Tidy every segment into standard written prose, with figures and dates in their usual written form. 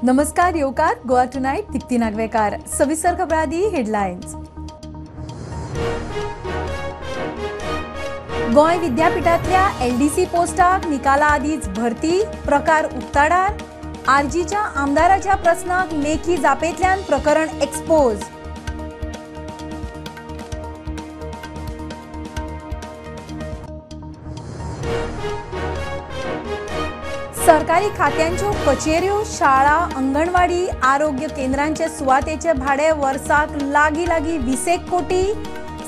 नमस्कार येवकार गोवा टुनायट दीप्ती नागवेकार। सविस्तर खबरां आदी हेडलायन्स। गोंय विद्यापीठांतल्या एलडीसी पोस्टाक निकाला आदीच भरती प्रकार उक्ताडार। आरजीच्या आमदाराच्या प्रस्नाक लेखी जापेंतल्यान प्रकरण एक्सपोज। सरकारी खात्यांच्यो कचेऱ्यो, शाळा, अंगणवाडी, आरोग्य केंद्रांचे सुवातेचे भाडे वर्साक लागी लागी 20 कोटी।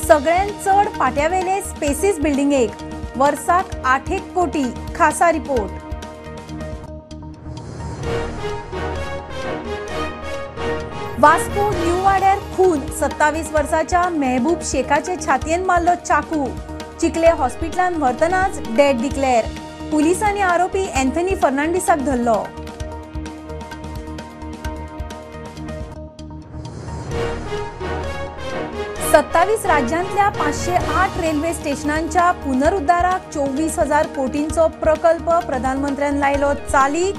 सगळ्यांत चड पाट्यावेले स्पेसीस बिल्डिंगेक वर्साक 8 कोटी। खासा रिपोर्ट। वास्को न्यू वाड्यार खून, 27 वर्साच्या मेहबूब शेखाचे छातयेन मारलो चाकू। चिखले हॉस्पिटलान व्हरतनाच डेड डिक्लेअर। पुलिसांनी आरोपी अँथनी फर्नांडिसाक धरलो। सत्तावीस राज्यांतल्या 508 रेल्वे स्टेशनांच्या पुनरुद्धाराक 24,000 कोटींचो प्रकल्प प्रधानमंत्र्यान लायलो चालीक।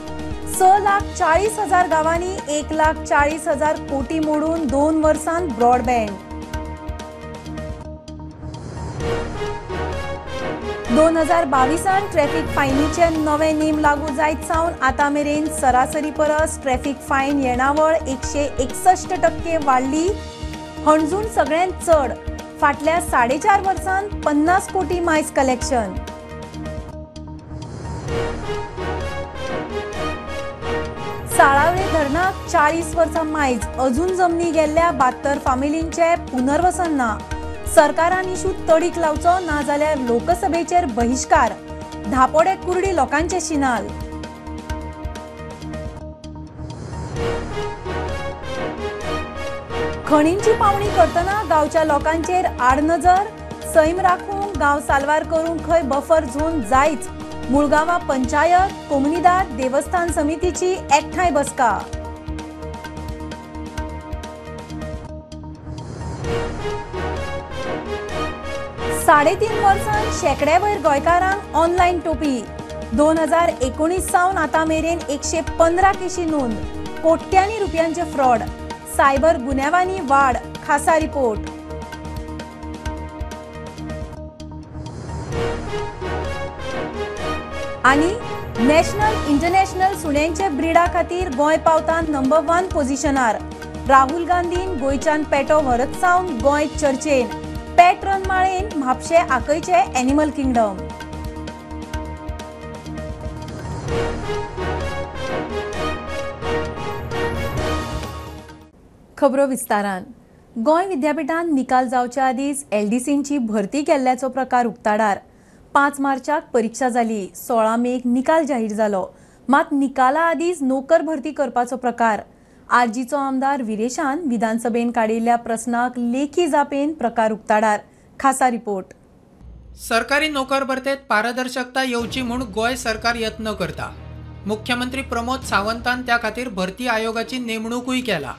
6,40,000 गांवांनी 1,40,000 कोटी मोडून 2 वर्सांत ब्रॉडबँड। 2022 ट्रॅफिक फायनीचे नवे नेम लागू जायत सावन आतां मेरेन सरासरी परस ट्रॅफिक फायन येणावळ 161% वाडली। हणजूण सगळ्यांत चड, फाटल्या 4.5 वर्सांत 50 कोटी मायज कलेक्शन। साळावले धरणाक 40 वर्सां मायज, अजून जमनी गेल्ल्या 72 फामिलींचे पुनर्वसन ना। सरकारान इशू तडीक लावचो ना जाल्यार लोकसभेचेर बहिश्कार। धापोडे कुर्डी लोकांचे शिनाल। खणींची पावणी करतना गांवच्या लोकांचेर आडनजर। सैम राखूंक गांव साल्वार करूंक खंय बफर झोन जायच। मुळगांवा पंचायत, कोमुनिदाद, देवस्थान समितीची एकठांय बसका। 3.5 वर्सांत शेंकड्या वयर गोंयकारांक ऑनलायन टोपी। 2019 सावन आतां मेरेन 115 केशी नोंद, कोट्यांनी रुपयांचे फ्रॉड। सायबर गुन्यांवांनी वाड। खासा रिपोर्ट। आनी नॅशनल इंटरनॅशनल सुण्यांचे ब्रिडा खातीर गोंय पावता नंबर 1 पोझिशनार। राहुल गांधीन गोंयच्यान पेटो व्हरत सावन गोंय चर्चेन। पेट रन माळेन म्हापशे आकयचे एनिमल किंगडम। खबरो विस्तारान। गोंय विद्यापीठान निकाल जावच्या आदीच एलडीसींची भरती केल्ल्याचो प्रकार उक्ताडार। 5 मार्चाक परीक्षा जाली, 16 मेक निकाल जाहीर जालो। मात निकाला आदीच नोकर भरती करपाचो प्रकार। आरजीचो आमदार विरेशान विधानसभेन काडिल्ल्या प्रस्नाक लेखी जापेन प्रकार उक्ताडार। खासा रिपोर्ट। सरकारी नोकर भरतेत पारदर्शकता येवची म्हूण गोंय सरकार यत्न करता। मुख्यमंत्री प्रमोद सावंतान त्या खातीर भरती आयोगाची नेमणुकूय केला।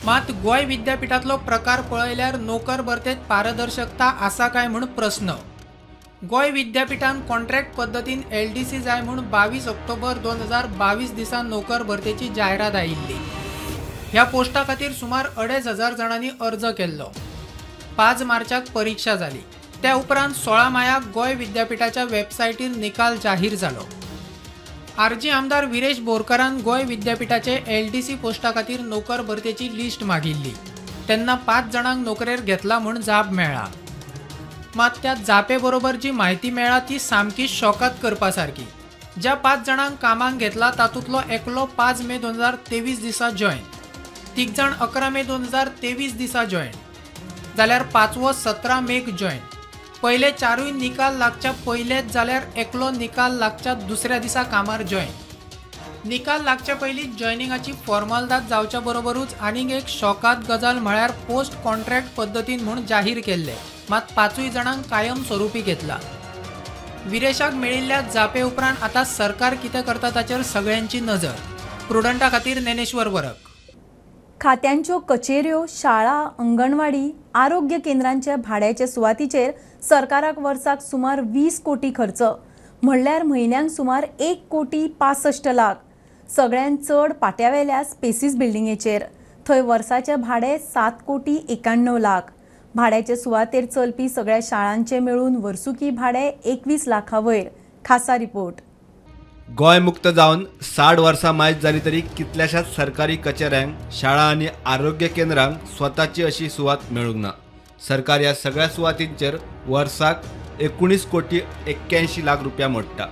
मात गोंय विद्यापीठांतलो प्रकार पळयल्यार नोकर भरतेत पारदर्शकता आसा काय म्हूण प्रस्न। गोंय विद्यापीठान कॉन्ट्रॅक्ट पद्दतीन एलडीसी जाय म्हूण 22 ऑक्टोबर 2022 दिसा नोकर भरतेची जायरात आयिल्ली। ह्या पोस्टा खातीर सुमार 2,500 जाणांनी अर्ज केल्लो। 5 मार्चाक परीक्षा जाली। त्या उपरांत 16 मायाक गोंय विद्यापीठाच्या वेबसायटीर निकाल जाहीर जालो। आरजी आमदार विरेश बोरकारान गोंय विद्यापीठाचे एलडीसी पोस्टा खातीर नोकर भरतेची लिस्ट मागिल्ली तेन्ना 5 जाणांक नोकरेर घेतला म्हूण जाप मेळ्ळा। मात त्या जापे बरोबर जी म्हायती मेळ्ळा ती सामकी शॉकात करपा सारकी। ज्या 5 जाणांक कामाक घेतला तातूंतलो एकलो 5 मे 2023 दिसा जॉयन, 3 जाण 11 मे 2023 दिसा जॉयन, जाल्यार 5वो 17 मेक जॉयन। पयले 4 निकाल लागच्या पयलेच जाल्यार एकलो निकाल लागच्या दुसऱ्या दिसा कामार जॉयन। निकाल लागच्या पयलीं जॉयनिंगाची फॉर्मालदाद जावच्या बरोबरूच आनीक एक शॉकात गजाल म्हळ्यार पोस्ट कॉन्ट्रॅक्ट पद्दतीन म्हूण जाहीर केल्ले, मात 5 जाणांक कायम स्वरुपी घेतला। विरेशाक मेळिल्ल्या जापे उपरांत आतां सरकार कितें करता ताचेर सगळ्यांची नजर। प्रुडंटा खातीर ज्ञानेश्वर वरक। खात्यांच्यो कचेऱ्यो, शाळा, अंगणवाडी, आरोग्य केंद्रांचे भाड्याचे सुवातीचेर सरकाराक वर्साक सुमार 20 कोटी खर्च, म्हणल्यार म्हयन्यांक सुमार 1 कोटी 65 लाख। सगळ्यांत चड पाट्यावेल्या स्पेसीस बिल्डिंगेचेर. थंय वर्साचें भाडें 7 कोटी 91 लाख. भाड्याचे सुवातेर चलपी सगळ्या शाळांचे मेळून वर्सुकी भाडें 21 लाखा वयर. खासा रिपोर्ट. गोंय मुक्त जावन 60 वर्सां मायज जाली तरी कितल्याशाच सरकारी कचेऱ्यांक, शाळा आनी आरोग्य केंद्रांक स्वताची अशी सुवात मेळूंक ना. सरकार ह्या सगळ्या सुवातींचेर वर्साक 19 कोटी 81 लाख रुपया मोडटा.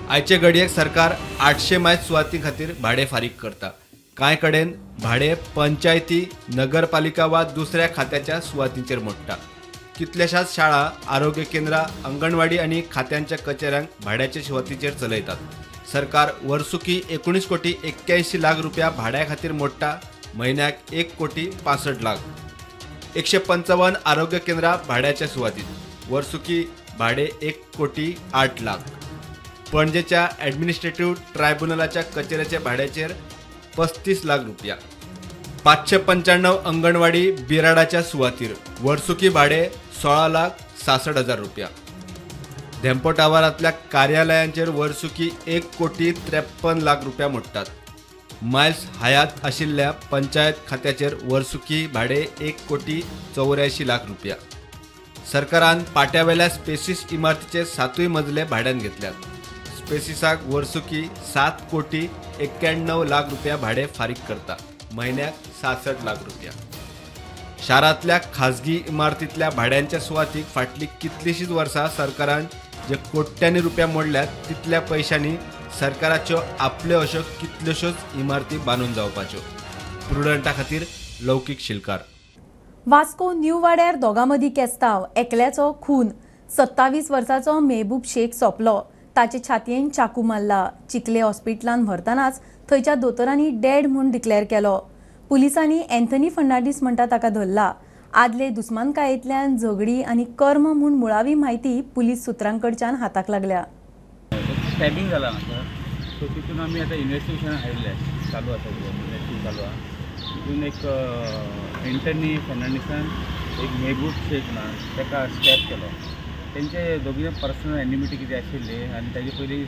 आयचे घडयेक सरकार 800 मायज सुवाती खातीर भाडें फारीक करता. कांय कडेन भाडें पंचायती, नगरपालिका वा दुसऱ्या खात्याच्या सुवातींचेर मोडटा. कितल्याशाच शाळा, आरोग्य केंद्रां, अंगणवाडी आनी खात्यांच्या कचेऱ्यांक भाड्याचे सुवातीचेर चलयतात. सरकार वर्सुकी 19 कोटी 81 लाख रुपया भाड्या खातीर मोडटा. म्हयन्याक 1 कोटी 65 लाख. 155 आरोग्य केंद्रां भाड्याच्या सुवातीत, वर्सुकी भाडे 1 कोटी 8 लाख. पणजेच्या ॲडमिनिस्ट्रेटिव्ह ट्रायब्युनलाच्या कचेऱ्याच्या भाड्याचेर 35 लाख रुपया. 595 अंगणवाडी बिराडाच्या सुवातीर वर्सुकी भाडे 16 लाख 66 हजार रुपया. धेंपो टावरांतल्या कार्यालयांचेर वर्सुकी 1 कोटी 53 लाख रुपया मोडटात. मायल्स हयात आशिल्ल्या पंचायत खात्याचेर वर्सुकी भाडे 1 कोटी 84 लाख रुपया. सरकारान पाट्यावेल्या स्पेसीस इमारतीचे 7 मजले भाड्यान घेतल्यात. स्पेसिसाक वर्सुकी 7 कोटी 91 लाख रुपया भाडे फारीक करता. म्हयन्याक 66 लाख रुपया. शारांतल्या खाजगी इमारतींतल्या भाड्यांच्या सुवातीक फाटली कितलीशीच वर्सां सरकारान जे कोट्यांनी रुपया मोडल्यात तितल्या पयशांनी सरकाराच्यो आपल्यो अश्यो कितल्योश्योच इमारती बांदून जावपाच्यो. प्रुडंटा खातीर लौकीक शिलकार. वास्को न्यू वाड्यार दोगां मदीं केस्तांव, एकल्याचो खून. 27 वर्साचो मेहबूब शेख सोंपलो. ताचे छातयेन चाकू मारला. चिखले हॉस्पिटलान व्हरतनाच थंयच्या दोतोरांनी डेड म्हूण डिक्लेअर केलो. पुलिसांनी एन्थनी फर्नांडीस म्हणटा ताका धरला. आदले दुस्मानकायेंतल्यान झगडी आनी कर्म म्हूण मुळावी म्हायती पुलीस सुत्रांकडच्यान हाताक लागल्या. स्टॅबिंग जाला हांगासर, सो तितून आमी आतां इन्वेस्टिगेशन हाडिल्लें, चालू आसा, इन्वेस्टिगेशन चालू आसा. तितून एक एन्थनी फर्नांडीसान एक मेहबूब शेख ना ताका स्टॅब केलो. तेंचे दोगीय पर्सनल एनिमिटी कितें आशिल्ली आनी ताजे पयलीं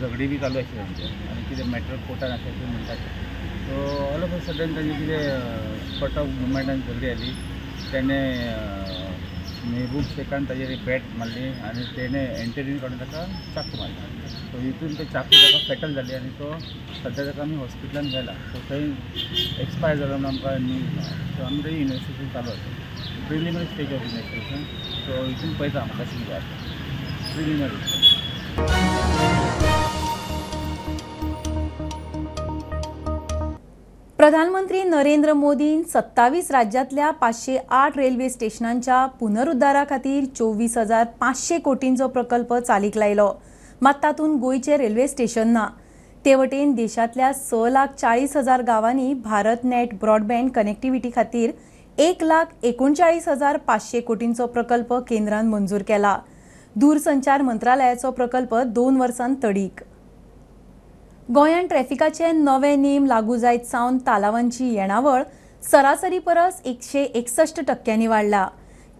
झगडी बी चालू आशिल्ली तेंचे आनी कितें मॅटर कोर्टान आसा अशें म्हणटात. So all of a sudden तांचे कितें स्पॉट ऑफ मुवमेंटान झगडी आली. तेणें मेहबूब शेखान ताजेर एक बॅट मारली आनी तेणें एंटरीन काडून ताका चाकू मारली. सो हितून ते चाकू ताका फेटल जाली आनी तो सद्या ताका आमी हॉस्पिटलान व्हेला. सो थंय एक्सपायर जालो म्हणून आमकां न्यूज मेळ्ळा. सो आमी ताजें इन्वेस्टिगेशन चालू आसा, preliminary stage of investigation. So हितून पळयता आमकां कशें कितें आसा प्रिलिमिनरी. प्रधानमंत्री नरेंद्र मोदीन 27 राज्यांतल्या 508 रेल्वे स्टेशनांच्या पुनरुद्धारा खातीर 24,500 कोटींचो प्रकल्प चालीक लायलो. मात तातूंत गोंयचें रेल्वे स्टेशन ना. ते वटेन देशांतल्या 6,40,000 गांवांनी भारत नेट ब्रॉडबँड कनेक्टिव्हिटी खातीर 1,39,500 कोटींचो प्रकल्प केंद्रान मंजूर केला. दूरसंचार मंत्रालयाचो प्रकल्प 2 वर्सां तडीक. गोंयांत ट्रॅफिकाचे नवे नेम लागू जायत सावन तालावांची येणावळ सरासरी परस 161% वाडला.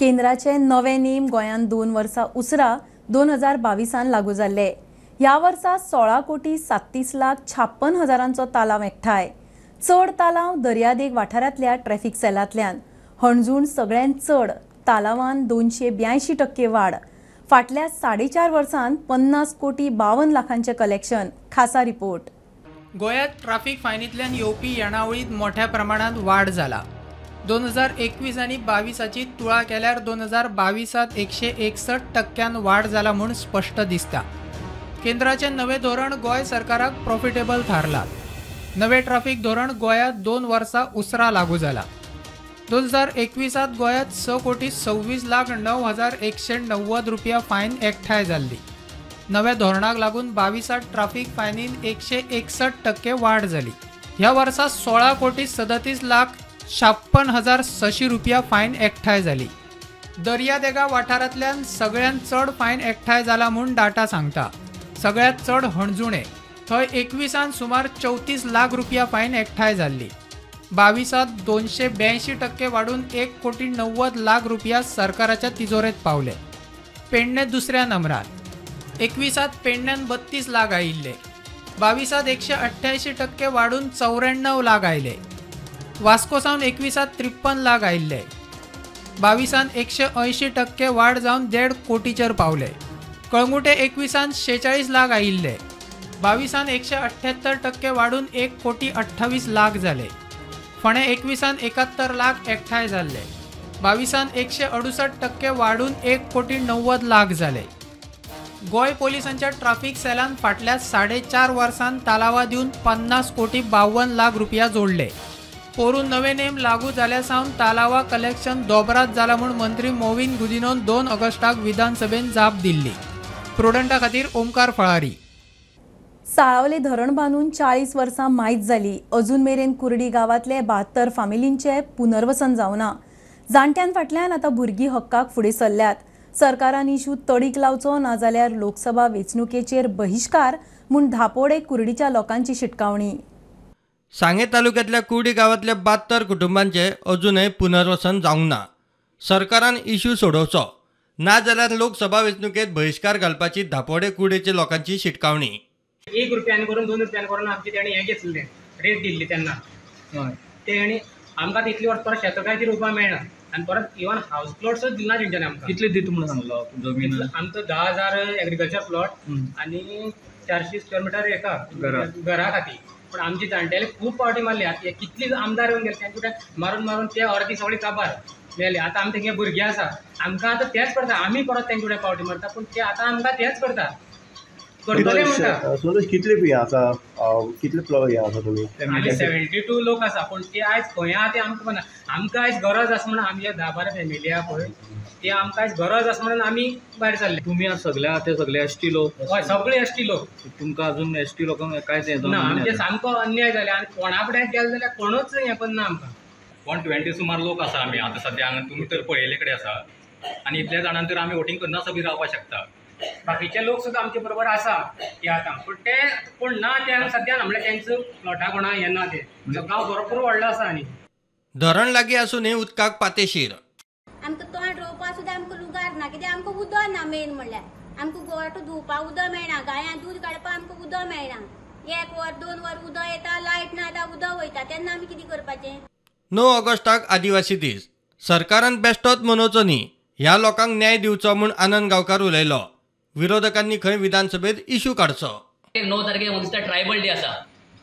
केंद्राचे नवे नेम गोंयांत 2 वर्सां उसरा 2022 लागू जाल्ले. ह्या वर्सा 16 कोटी 37 लाख 56 हजारांचो तालाव एकठांय. चड तालाव दर्यादेग वाठारांतल्या ट्रॅफिक सेलांतल्यान. हणजूण सगळ्यांत चड तालावान 282% वाड. फाटल्या 4.5 वर्सांत 50 कोटी 52 लाखांचे कलेक्शन. खासा रिपोर्ट. गोंयांत ट्राफिक फायनींतल्यान येवपी येणावळींत मोठ्या प्रमाणांत वाड जाला. 2021 आनी 22 तुळा केल्यार 2022 161% वाड जाला म्हूण स्पश्ट दिसता. केंद्राचें नवें धोरण गोंय सरकाराक प्रॉफिटेबल थारलां. नवें ट्राफिक धोरण गोंयांत 2 वर्सां उसरां लागू जाला. 2021 गोंयांत 6 कोटी 26 लाख 9,190 रुपया फायन एकठांय जाल्ली. नव्या धोरणाक लागून 22 ट्राफिक फायनीन 161% वाड जाली. ह्या वर्सा 16 कोटी 37 लाख 56,600 रुपया फायन एकठांय जाली. दर्यादेगा वाठारांतल्यान सगळ्यांत चड फायन एकठांय जाला म्हूण डाटा सांगता. सगळ्यांत चड हणजुणे, थंय 21 सुमार 34 लाख रुपया फायन एकठांय जाल्ली. 22 282% वाडून 1 कोटी 90 लाख रुपया सरकाराच्या तिजोरेंत पावले. पेडणे दुसऱ्या नंबरार, 21 पेडण्यान 32 लाख आयिल्ले. 22 188% वाडून 94 लाख आयले. वास्को सावन 21 53 लाख आयिल्ले. 22 180% वाड जावन 1.5 कोटीचेर पावले. कळंगुटे 21 46 लाख आयिल्ले. 22 178% वाडून 1 कोटी 28 लाख जाले. फोंडें 21 71 लाख एकठांय जाल्ले. 22 168% वाडून 1 कोटी 90 लाख जाले. गोंय पोलिसांच्या ट्राफिक सेलान फाटल्या 4.5 वर्सांत तालावा दिवन 50 कोटी 52 लाख रुपया जोडले. पोरून नवे नेम लागू जाल्या सावन तालावा कलेक्शन दोबरात जाला म्हूण मंत्री मोविन गुदिनोन 2 ऑगस्टाक विधानसभेन जाप दिल्ली. प्रुडंटा खातीर ओमकार फळारी. साळावले धरण बांदून 40 वर्सां मायत जाली. अजून मेरेन कुर्डी गांवांतले 72 फामिलींचे पुनर्वसन जावना. जाणट्यां फाटल्यान आतां भुरगीं हक्काक फुडें सरल्यात. सरकारान इशू तडीक लावचो ना जाल्यार लोकसभा वेंचणुकेचेर बहिश्कार म्हूण धापोडे कुर्डीच्या लोकांची शिटकावणी. सांगे तालुक्यातल्या कुर्डी गांवांतल्या 72 कुटुंबांचे अजूनय पुनर्वसन जावंक ना. सरकारान इशू सोडोवचो ना जाल्यार लोकसभा वेंचणुकेत बहिश्कार घालपाची धापोडे कुर्डीच्या लोकांची शिटकावणी. 1 रुपयान करून 2 रुपयान करून आमचे तेणी हें घेतलें, रेट दिल्ली तेन्ना ते आनी आमकां तितली वर्स परत शेतां काय ती रोवपाक मेळना आनी परत इवन हावस प्लॉट सुद्दां दिना तेंच्यांनी आमकां. कितले दिता म्हणून सांगलो जमीन? आमचो 10,000 एग्रीकल्चर प्लॉट आनी 400 स्क्वेअर मिटर हेका घरा खातीर. पूण आमची जाणटेले खूब पावटी मारली. आतां कितली आमदार येवन गेले तेंचे मारून मारून ते अर्दी सगळी काबार मेले. आतां आमचे तेंगे भुरगे आसा, आमकां आतां तेंच करता, आमी परत तेंचे फुडें पावटी मारता, पूण ते आतां आमकां तेंच करता. कितले बी आसा, कितले प्लॉट हे आसा तुमी? आमी 72 लोक आसा, पूण ते आयज खंय आहा ते आमकां खबर ना. आमकां आयज गरज आसा म्हणून आमचे 10-12 फॅमिली आहा पळय, ते आमकां आयज गरज आसा म्हणून आमी भायर सरले. तुमी आज सगळे आहा ते सगळे एस टी लोक? हय, सगळे एस टी लोक. तुमकां अजून एस टी लोकांक कांयच हें ना? आमचे सामको अन्याय जाले आनी कोणा फुडें गेले जाल्यार कोणूच हें करना आमकां. 120 सुमार लोक आसा आमी आतां सद्या हांगा, तुमी तर पळयल्ले कडेन आसा आनी इतल्या जाणां तर आमी वोटींग करनासतना बी रावपाक शकता. बाकीचे लोक सुद्दां आमचे बरोबर आसा हे आतां, पूण ते कोण ना ते सद्या ना, म्हणल्यार तेंचो प्लॉटा कोणा हें ना, ते गांव भरपूर व्हडलो आसा. आनी धरण लागीं आसूनय उदकाक पातेशीर. आमकां तोंड रोवपाक सुद्दां आमकां लुगार ना, कित्याक आमकां उदक ना. मेन म्हणल्यार आमकां गोवाटो धुवपाक उदक मेळना, गायांक दूद काडपाक आमकां उदक मेळना. 1 वर 2 वर उदक येता, लायट ना जाल्यार उदक वयता, तेन्ना आमी कितें करपाचें? 9 ऑगस्टाक आदिवासी दीस सरकारान बेश्टोच मनोवचो न्ही, ह्या लोकांक न्याय दिवचो म्हूण आनंद गांवकार उलयलो. विरोधकांनी खंय विधानसभेत इशू काडचो. 9 तारखेक म्हाका दिसता ट्रायबल डे आसा.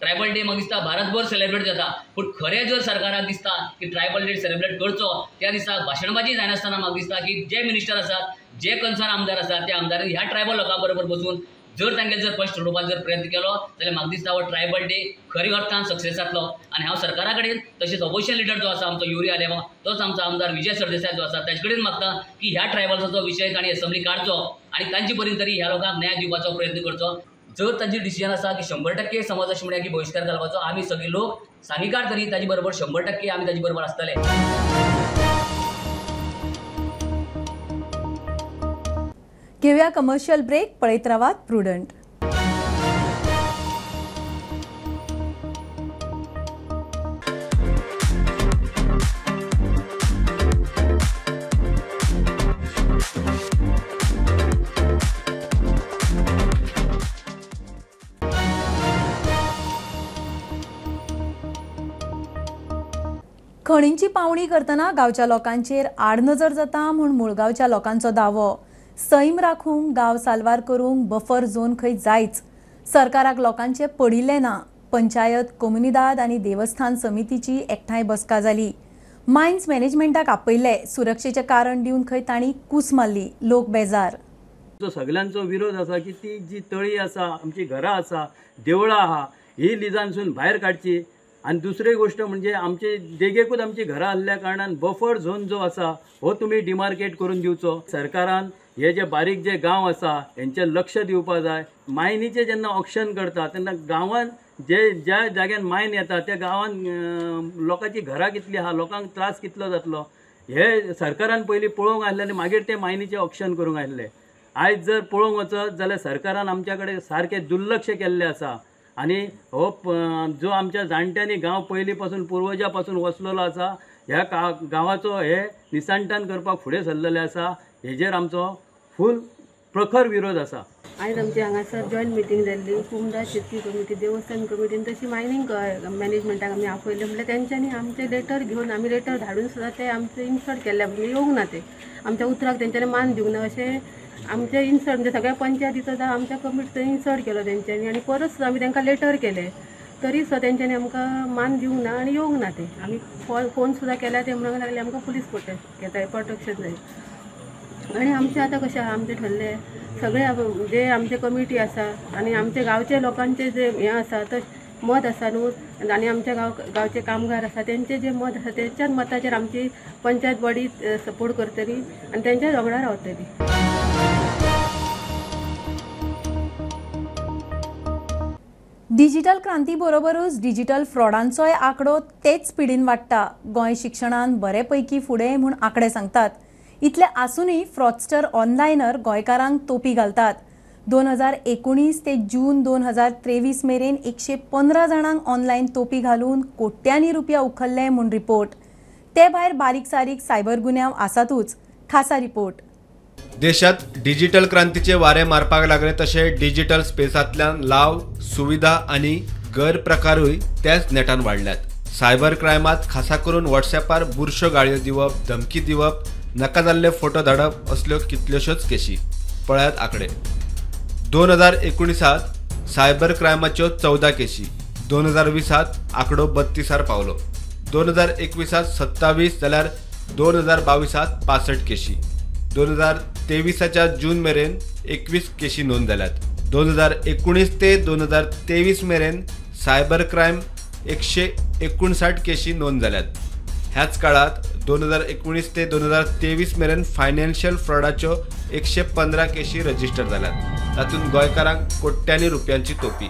ट्रायबल डे म्हाका दिसता भारतभर सेलेब्रेट जाता, पूण खरें जर सरकाराक दिसता की ट्रायबल डे सेलेब्रेट करचो त्या दिसा भाशणबाजी जायनासतना म्हाका दिसता की जे मिनिस्टर आसात, जे कन्सर्न आमदार आसात, त्या आमदारांनी ह्या ट्रायबल लोकां बरोबर बसून जर तांगेले जर प्रश्न सोडोवपाक जर प्रयत्न केलो जाल्यार म्हाका दिसता हो ट्रायबल डे खरी अर्थान सक्सेस जातलो. आनी हांव सरकारा कडेन तशेंच ऑपोजिशन लिडर जो आसा आमचो युरी आलेमांव, तोच आमचो आमदार विजय सरदेसाय जो आसा ताचे कडेन मागता की ह्या ट्रायबल्साचो विशय तांणी एसेंब्ली काडचो आनी तांचे परीन तरी ह्या लोकांक न्याय दिवपाचो प्रयत्न करचो. जर तांची डिसिजन आसा की 100% समज अशें म्हणया की बहिश्कार घालपाचो, आमी सगळे लोक सांगीकार तरी ताजे बरोबर 100% आमी ताजे बरोबर आसतले. घेऊया कमर्शियल ब्रेक. पळयत रावात प्रुडंट. खणींची पावणी करतना गांवच्या लोकांचेर आडनजर जाता म्हूण मुळगांवच्या लोकांचो दावो. सैम राखूंक गांव साल्वार करूंक बफर झोन खंय जायच. सरकाराक लोकांचे पडिल्लें ना. पंचायत, कोमुनिदाद आनी देवस्थान समितीची एकठांय बसका जाली. मायन्स मॅनेजमेंटाक आपयल्ले, सुरक्षेचें कारण दिवन खंय तांणी कूस मारली. लोक बेजार. सगळ्यांचो विरोध आसा की ती जी तळी आसा, आमची घरां आसा, देवळां आहा, ही लिजांसून भायर काडची. आनी दुसरी गोष्ट म्हणजे आमचे देगेकूच आमची घरां आसल्या कारणान बफर झोन जो आसा हो तुमी डिमार्केट करून दिवचो. सरकारान हे जे बारीक जे गांव आसा हेंचें लक्ष दिवपा जाय. मायनीचें जेन्ना ऑक्शन करता तेन्ना गांवान जे ज्या जाग्यान मायन येता त्या गांवान लोकांची घरां कितली आहा, लोकांक त्रास कितलो जातलो हे सरकारान पयलीं पळोवंक आसलें आनी मागीर ते मायनीचें ऑक्शन करूंक आसलें. आयज जर पळोवंक वचत जाल्यार सरकारान आमच्या कडेन सारकें दुर्लक्ष केल्लें आसा आनी हो जो आमच्या जाणट्यांनी गांव पयलीं पासून पुर्वजा पासून वसलेलो आसा ह्या गांवाचो हे निसंतान करपाक फुडें सरलेले आसा, हेजेर आमचो फूल प्रखर विरोध आसा. आयज आमची हांगासर जॉयंट मिटींग जाल्ली कुमदा शेतकी कमिटी, देवस्थान कमिटी आनी तशी मायनींग मॅनेजमेंटाक आमी आपयले. म्हणल्यार तेंच्यांनी आमचें लेटर घेवन आमी लेटर धाडून सुद्दां ते आमचें इन्सर्ट केल्ले, म्हणजे येवंक ना, ते आमच्या उतराक तेंच्यांनी मान दिवंक ना अशें आमचें इन्सर्ट, म्हणजे सगळ्या पंचायतीचो जावं आमच्या कमिटीचो इन्सर्ट केलो तेंच्यांनी. आनी परत सुद्दां आमी तांकां लेटर केलें तरी सुद्दां तेंच्यांनी आमकां मान दिवंक ना आनी येवंक ना ते. आमी फोन सुद्दां केल्यार ते म्हणूंक लागले आमकां पुलीस प्रोटेक्ट घेताय, प्रोटेक्शन जाय. आनी आमचें आतां कशें आहा, आमचें ठरलें सगळे जे आमचे कमिटी आसा आनी आमचे गांवचे लोकांचे जे हें आसा तशें मत आसा न्हू, आनी आमच्या गांवचे कामगार आसा तेंचे जे मत आसा तेंच्याच मताचेर आमची पंचायत बॉडी सपोर्ट करतली आनी तेंच्याच वांगडा रावतली. डिजिटल क्रांती बरोबरूच डिजिटल फ्रॉडांचोय आंकडो तेच स्पिडीन वाडटा. गोंय शिक्षणान बरे पैकी फुडें म्हूण आंकडे सांगतात. इतले आसूनय फ्रॉडस्टर ऑनलायनर गोंयकारांक तोपी घालतात. 2019 ते जून 2023 मेरेन 115 जाणांक ऑनलायन तोपी घालून कोट्यांनी रुपया उखल्ले म्हूण रिपोर्ट. ते भायर बारीक सारीक सायबर गुन्यांव आसातूच. खासा रिपोर्ट. देशात डिजिटल क्रांतीचे वारे मारपाक लागले तशे डिजिटल स्पेसांतल्यान लाव, सुविधा आनी गैरप्रकारूय त्याच नेटान वाडल्यात. सायबर क्रायमात खासा करून व्हॉट्सॲपार बुरश्यो गाळयो दिवप, धमकी दिवप, नाका जाल्ले फोटो धाडप असल्यो कितल्योश्योच केशी. पळयात आंकडे. 2019 सायबर क्रायमाच्यो 14 केशी, 2020 आंकडो 32 पावलो, 2021 27 जाल्यार 2022 65 केशी, 2023 जून मेरेन 21 केशी नोंद जाल्यात. 2019 ते 2023 मेरेन सायबर क्रायम 159 केशी नोंद जाल्यात. ह्याच काळात 2019 ते 2023 मेरेन फायनान्शियल फ्रॉडाच्यो 115 केशी रजिस्टर जाल्यात. तातूंत गोंयकारांक कोट्यांनी रुपयांची तोपी.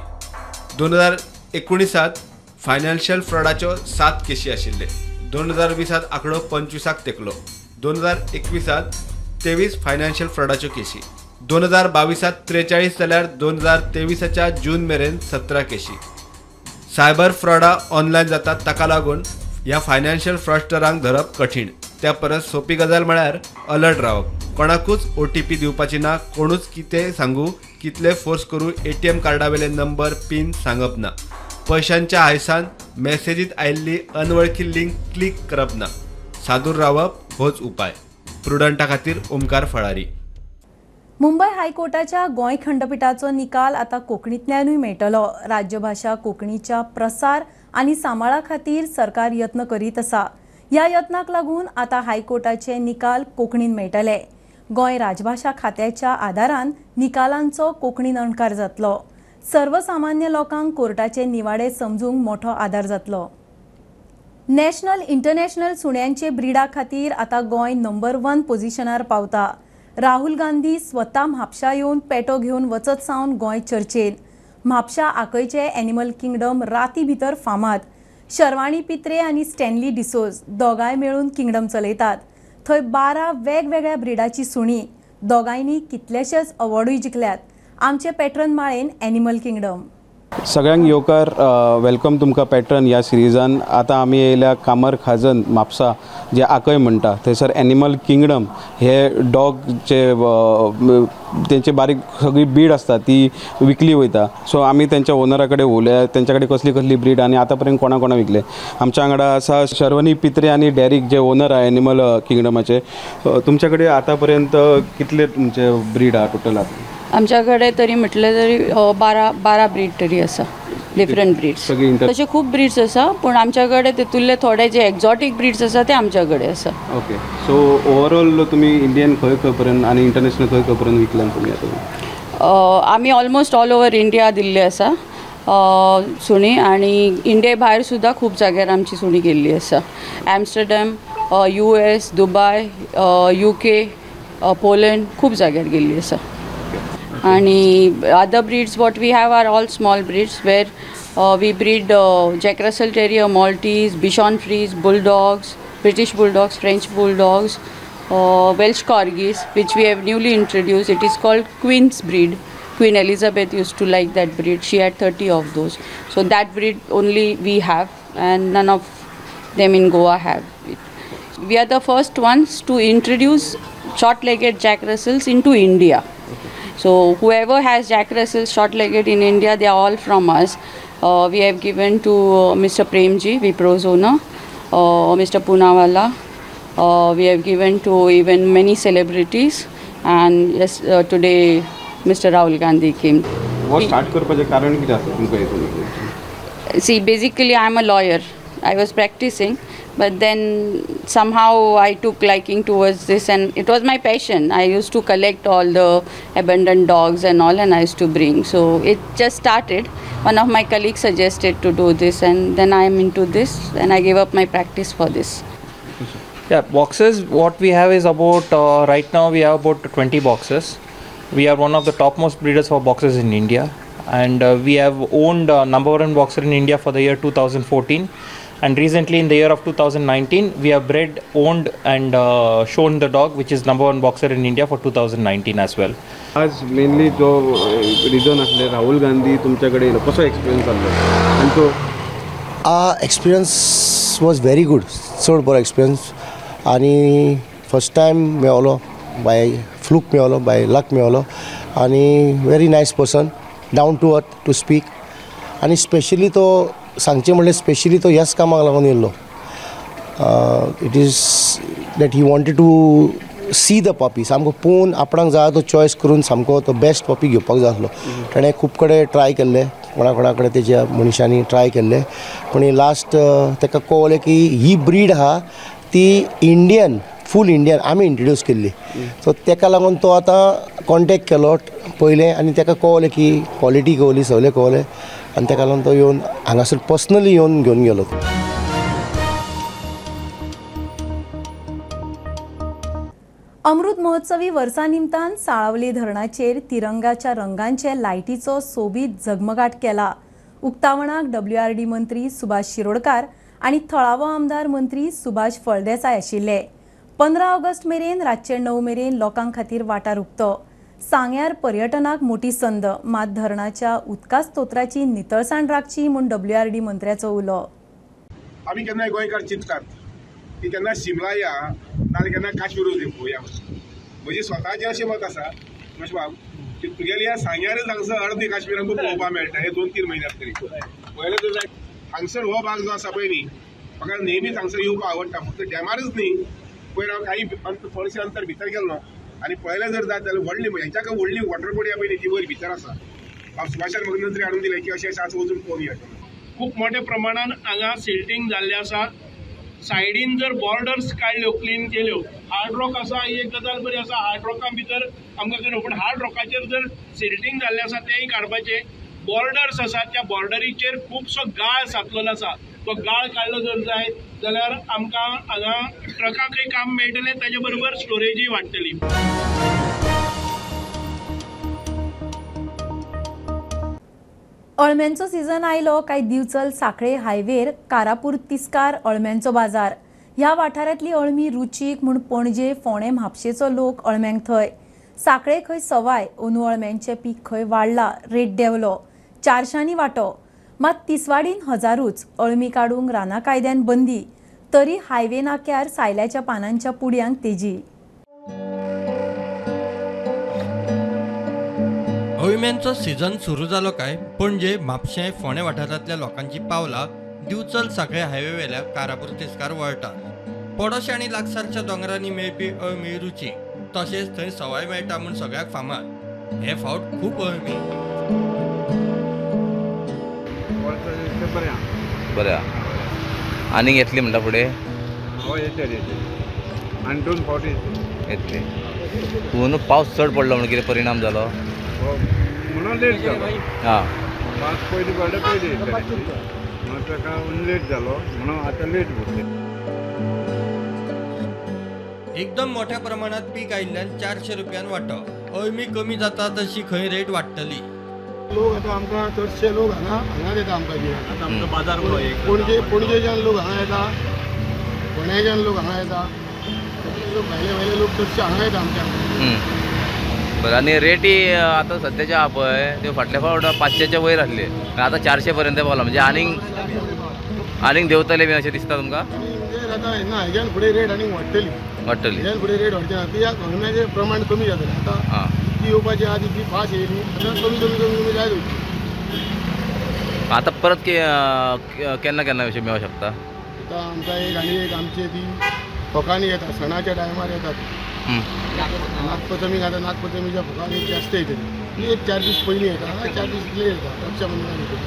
2019 फायनान्शियल फ्रॉडाच्यो 7 केशी आशिल्ले. 2020 आंकडो 25 तेकलो. 2021 23 फायनान्शियल फ्रॉडाच्यो केशी, 2022 43 जाल्यार 2023 जून मेरेन 17 केशी. सायबर फ्रॉडा ऑनलायन जातात ताका लागून ह्या फायनान्शियल फ्रॉडस्टरांक धरप कठीण. त्या परस सोपी गजाल म्हळ्यार अलर्ट रावप. कोणाकूच OTP दिवपाची ना, कोणूच कितें सांगू, कितले फोर्स करूं ATM कार्डावेले नंबर, पिन सांगप ना. पयशांच्या हायसान मॅसेजीत आयिल्ली अनवळखी लिंक क्लिक करप ना. सादूर रावप होच उपाय. प्रुडंटा खातीर ओमकार फळारी. मुंबय हायकोर्टाच्या गोंय खंडपिठाचो निकाल आतां कोंकणींतल्यानूय मेळटलो. राज्यभाशा कोंकणीच्या प्रसार आनी सांबाळा खातीर सरकार यत्न करीत आसा. ह्या यत्नाक लागून आतां हायकोर्टाचे निकाल कोंकणीन मेळटले. गोंय राजभाशा खात्याच्या आदारान निकालांचो कोंकणीन अणकार जातलो. सर्वसामान्य लोकांक कोर्टाचे निवाडे समजूंक मोठो आदार जातलो. नॅशनल इंटरनॅशनल सुण्यांचे ब्रिडा खातीर आतां गोंय नंबर 1 पोझिशनार पावता. राहुल गांधी स्वता म्हापशा येवन पेटो घेवन वचत सावन गोंय चर्चेन. म्हापशा आकयचे एनिमल किंगडम राती भितर फामाद. शर्वाणी पित्रे आनी स्टॅनली डिसोज दोगांय मेळून किंगडम चलयतात. थंय 12 वेगवेगळ्या ब्रिडाची सुणी. दोगांयनी कितलेशेच अवॉर्डूय जिखल्यात. आमचे पॅट्रन माळेन एनिमल किंगडम. सगळ्यांक येवकार, welcome तुमकां पॅट्रन ह्या सिरिजान. आतां आमी येयल्या कामर खाजन म्हापसा जे आकय म्हणटा थंयसर एनिमल किंगडम हे डॉगचे तेंचे बारीक सगळी ब्रीड आसता ती विकली वयता. सो आमी तेंच्या ओनरा कडेन उलया, तेंच्या कडेन कसली कसली ब्रीड आनी आतां पर्यंत कोणा कोणा विकले. आमच्या वांगडा आसा शर्वनी पित्रे आनी डॅरीक जे ओनर आहा एनिमल किंगडमाचे. तुमच्या कडेन आतां पर्यंत कितले तुमचे ब्रीड आहा टोटल? आतां आमच्या कडेन तरी म्हटलें तरी 12 ब्रीड तरी आसा, डिफरंट ब्रीड्स. तशे खूब ब्रीड्स आसा पूण आमच्या कडेन तितूंतले थोडे जे एक्झॉटीक ब्रीड्स आसा ते आमच्या कडेन आसा. ओके, सो ओवरऑल तुमी इंडियन खंय खंय पर्यंत आनी इंटरनॅशनल खंय खंय पर्यंत विकल्यान तुमी आतां? आमी ऑलमोस्ट ऑल ओवर इंडिया दिल्ले आसा सुणी आनी इंडिया भायर सुद्दां खूब जाग्यार आमची सुणी गेल्ली आसा. Amsterdam, US, Dubai, UK, Poland, खूब जाग्यार गेल्ली आसा. आणि other breeds what we have are all small breeds where we breed Jack Russell Terrier, Maltese, Bichon Frise, Bulldogs, British Bulldogs, French Bulldogs, Welsh Corgis, which we have newly introduced. It is called Queen's breed. Queen Elizabeth used to like that breed. She had 30 of those. So that breed only we have and none of them in Goa have it. We are the first ones to introduce short-legged Jack Russells into India. Okay. So whoever has Jack Russell short-legged in India, they are all from us. We have given to Mr. Premji, Wipro's owner, Mr. Poonawalla. We have given to even many celebrities, and yes, today Mr. Rahul Gandhi came. What start करपाचें कारण कितें आसा तुमकां हेतून? See, basically I am a lawyer. I was practicing, but then somehow I took liking towards this, and it was my passion. I used to collect all the abandoned dogs and all, and I used to bring. So it just started. One of my colleagues suggested to do this, and then I am into this, and I gave up my practice for this. Yeah, boxes, what we have is about, right now we have about 20 boxes. We are one of the topmost breeders for boxers in India, and we have owned #1 boxer in India for the year 2014, and recently in the year of 2019 we have bred, owned and shown the dog which is #1 boxer in India for 2019 as well. आज mainly जो reason असले राहुल गांधी तुमच्याकडे येयलो, कसो experience जाल्लो आनी तो? Experience was very good, चड बरो एक्सपिरियन्स आनी फर्स्ट टायम मेवलो, बाय फ्लूक मेवलो, बाय लक मेवलो आनी very nice person, down to earth to speak. आनी स्पेशली तो सांगचें म्हणल्यार स्पेशली तो ह्याच कामाक लागून येयल्लो. It is that he wanted to see the puppy, सामको पळोवन आपणाक जाय तो चॉयस करून सामको तो बेस्ट पपी घेवपाक जाय आसलो. ताणें खूब कडेन ट्राय केल्ले, कोणा कोणा कडेन तेज्या मनशांनी ट्राय केल्ले, पूण लास्ट ताका कळ्ळें की ही ब्रीड आहा ती इंडियन, फूल इंडियन आमी इंट्रोड्यूस केल्ली. सो ताका लागून तो आतां कॉन्टेक्ट केलो पयलें आनी ताका कळ्ळें की क्वॉलिटी कळ्ळी, सगळें कळ्ळें आनी ताका लागून तो येवन हांगासर पर्सनली येवन घेवन गेलो. अमृत महोत्सवी वर्सा निमतान साळावली धरणाचेर तिरंगाच्या रंगांचे लायटीचो सोबीत झगमगाट केला. उक्तावणाक WRD मंत्री सुभाष शिरोडकार आनी थळावो आमदार मंत्री सुभाष फळदेसाय आशिल्ले. 15 ऑगस्ट मेरेन रातचे 9 मेरेन लोकां खातीर वाठार उक्तो. सांग्यार पर्यटनाक मोठी संद, मात धरणाच्या उदका स्त्रोताची नितळसाण राखची म्हूण WRD मंत्र्याचो उलो. आमी केन्नाय गोंयकार चिंततात की केन्ना शिमला या नाजाल्यार केन्ना काश्मीर पळोवया. म्हजें स्वताचें अशें मत आसा बाब की तुगेल्या ह्या सांग्यारच हांगसर अर्दे काश्मीर आमकां पळोवपाक मेळटा हे 2-3 म्हयन्यांत तरी. पयलें तर हांगसर हो भाग जो आसा पळय न्ही, म्हाका नेहमीच हांगसर येवपाक आवडटा. फक्त डॅमारच न्ही, पयर हांव काही थोडेशें अंतर भितर गेलो आनी पळयलें जर जात जाल्यार व्हडली हेंच्याक व्हडली वॉटर बॉडी आहा पळय न्ही ती वयर भितर आसा. हांव सुभाषान म्हाका नजरे हाडून दिलें की अशें अशें आज वचून पळोवया. खूब मोठ्या प्रमाणान हांगा सिल्टींग जाल्लें आसा. सायडीन जर बॉर्डर्स काडल्यो, क्लीन केल्यो, हार्ड रॉक आसा ही एक गजाल बरी आसा. हार्ड रॉका भितर आमकां करूं, पूण हार्ड रॉकाचेर जर सिल्टींग जाल्लें आसा तेंय काडपाचें. बॉर्डर्स आसा त्या बॉर्डरीचेर खुबसो गाळ साचलेलो आसा, तो गाळ काडलो जर जायत जाल्यार आमकां हांगा ट्रकाकय काम मेळटलें, ताजे बरोबर स्टोरेजूय वाडटली. अळम्यांचो सीझन आयलो काय दिवचल साखळे हायवेर कारापूर तिस्कार अळम्यांचो बाजार. ह्या वाठारांतली अळमी रुचीक म्हूण पणजे, फोंडें, म्हापशेचो लोक अळम्यांक थंय. साखळे खंय सवाय, अंदू अळम्यांचें पीक खंय वाडला, रेट देंवलो 400 वांटो. मात तिसवाडीन हजारूच. अळमी काडूंक राना कायद्यान बंदी, तरी हायवे नाक्यार सायल्याच्या पानांच्या पुडयांक तेजी. अळम्यांचो सीझन सुरू जालो काय पणजे, म्हापशें, फोंडें वाठारांतल्या लोकांची पावलां दिवचल साखळे हायवेवेल्या कारापूर तिस्कार वळटात. पडोशे आनी लागसारच्या दोंगरांनी मेळपी अळमी रुची, तशेंच थंय सवाय मेळटा म्हूण सगळ्याक फामाद. हे फावट खूब अळमी. बरें आनीक येतली म्हणटा फुडें? हय येतली, आनी 2 फावटी येतली. तूं पावस चड पडलो म्हणून कितें परिणाम जालो? म्हणून लेट जालो. हां, पावस पयलीं पडलो, पयलीं येतले म्हणून ताका लेट जालो, म्हणून आतां लेट भरले. एकदम मोठ्या प्रमाणात पीक आयिल्ल्यान 400 रुपयान वांटो. अळमी कमी जाता तशी खंय रेट वाडटली. लोक आतां आमकां चडशे लोक हांगा हांगा येता आमकां गिरायक. बाजार पणजे, पणजेच्यान लोक हांगा येता, फोंड्याच्यान लोक हांगा येता, लोक भायले भायले लोक चडशे हांगा येता आमच्या. बरं, आनी रेटी आतां सद्याच्या आहा पळय त्यो फाटल्या फावट 500च्या वयर आसले, आतां 400 पर्यंत पावला. म्हणजे आनीक आनीक देंवतले बी अशें दिसता तुमकां? आतां ना, हेज्यान फुडें रेट आनीक वाडटली, वाडटली. हेज्यान फुडें रेट वाडचे ना, कित्याक अळम्याचें प्रमाण कमी जातलें आतां. जितकी येवपाची आहा तितली फास्ट येयली, आतां कमी कमी कमी कमी जायत वयतली. आतां परत केन्ना केन्ना अशें मेळोंक शकता? आतां आमकां एक आनी एक आमची ती फोकांनी येता, सणाच्या टायमार येतात. नागपंचमीक आतां नागपंचमीच्या फोकांनी जास्त येतली, ती एक 4 दीस पयलीं येता, 4 दीस लेट येता. रक्षाबंधनाक येता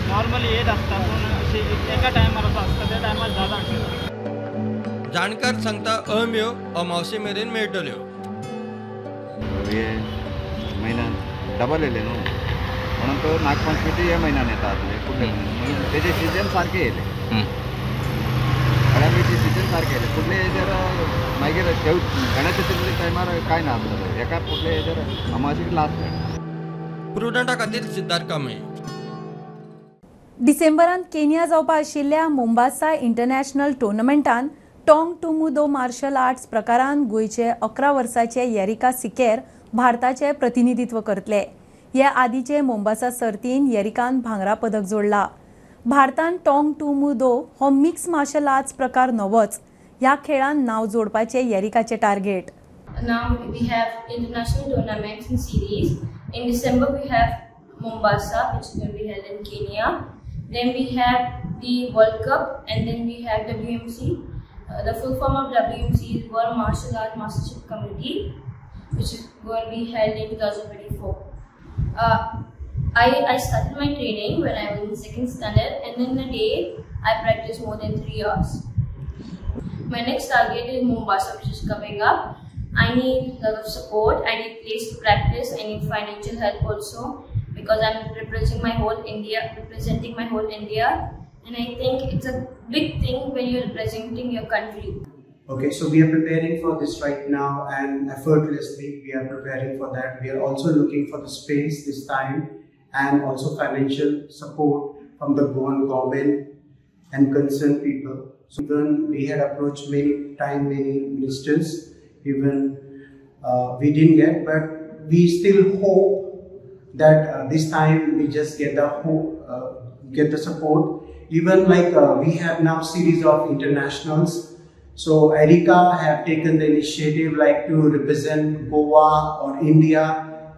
नॉर्मली येत आसता, पूण अशें एका टायमार असो आसता त्या टायमार जाता. जाणकार सांगता अळम्यो अमावशे मेरेन मेळटल्यो. हे म्हयन्यान डबल येयले न्हू, म्हणून तो नागपंचमीचे हे म्हयन्यान येता आसले फुडले म्हयन्यान, तेजे सिजन सारके येयले, अळम्याचे सिजन सारके येयले. फुडले हेजेर मागीर गणेश चतुर्थी टायमार कांय ना आसतलें, एका फुडले हेजेर अमावशेक लास्ट मेळटा. प्रुडंटा खातीर सिद्धार्थ कांबळे. डिसेंबरांत केनिया जावपा आशिल्ल्या मोम्बासा इंटरनॅशनल टुर्नामेंटान Tang To Moo Do martial arts प्रकारान गोंयचे 11 वर्साचे येरिका सिकेर भारताचे प्रतिनिधित्व करतले. हे आदीचे मोम्बासा सर्तीन येरिकान भांगरा पदक जोडला. भारतान टोंग टू मू दो हो मिक्स मार्शल आर्ट्स प्रकार नवोच. ह्या खेळान नांव जोडपाचे येरिकाचे target. Now we have international tournaments and series. In December we have Mombasa, which is going to be held in Kenya. Then we have the World Cup, and then we have WMC. The full form of WMC is World Martial Arts Mastership Committee, which is going to be held in 2024. I started my training when I was in 2nd standard, and in a day I practiced more than 3 hours. My next target is Mombasa, which is coming up. I need a lot of support, I need place to practice, I need financial help also, because I'm representing my whole India, and I think it's a big thing when you're representing your country. Okay, so we are preparing for this right now, and effortlessly we are preparing for that. We are also looking for the space this time, and also financial support from the Goan government and concerned people. So even we had approached many ministers, even we didn't get, but we still hope that this time we just get the hope, get the support. Even like we have now series of internationals. So Erika have taken the initiative like to represent Goa or India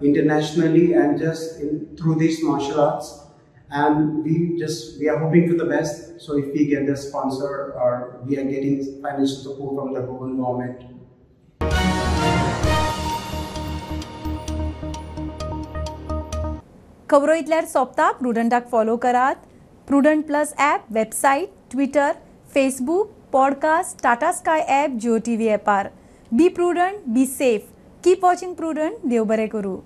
internationally, and just through these martial arts. And we are hoping for the best. So if we get the sponsor or we are getting financial support from the Goan government. खबरो इतल्यार सोंपता. प्रुडंटाक follow करात. Prudent plus app, website, Twitter, Facebook, podcast, Tata Sky app, Jio TV ॲपार. Be prudent, be safe, keep watching Prudent. देव बरें करूं.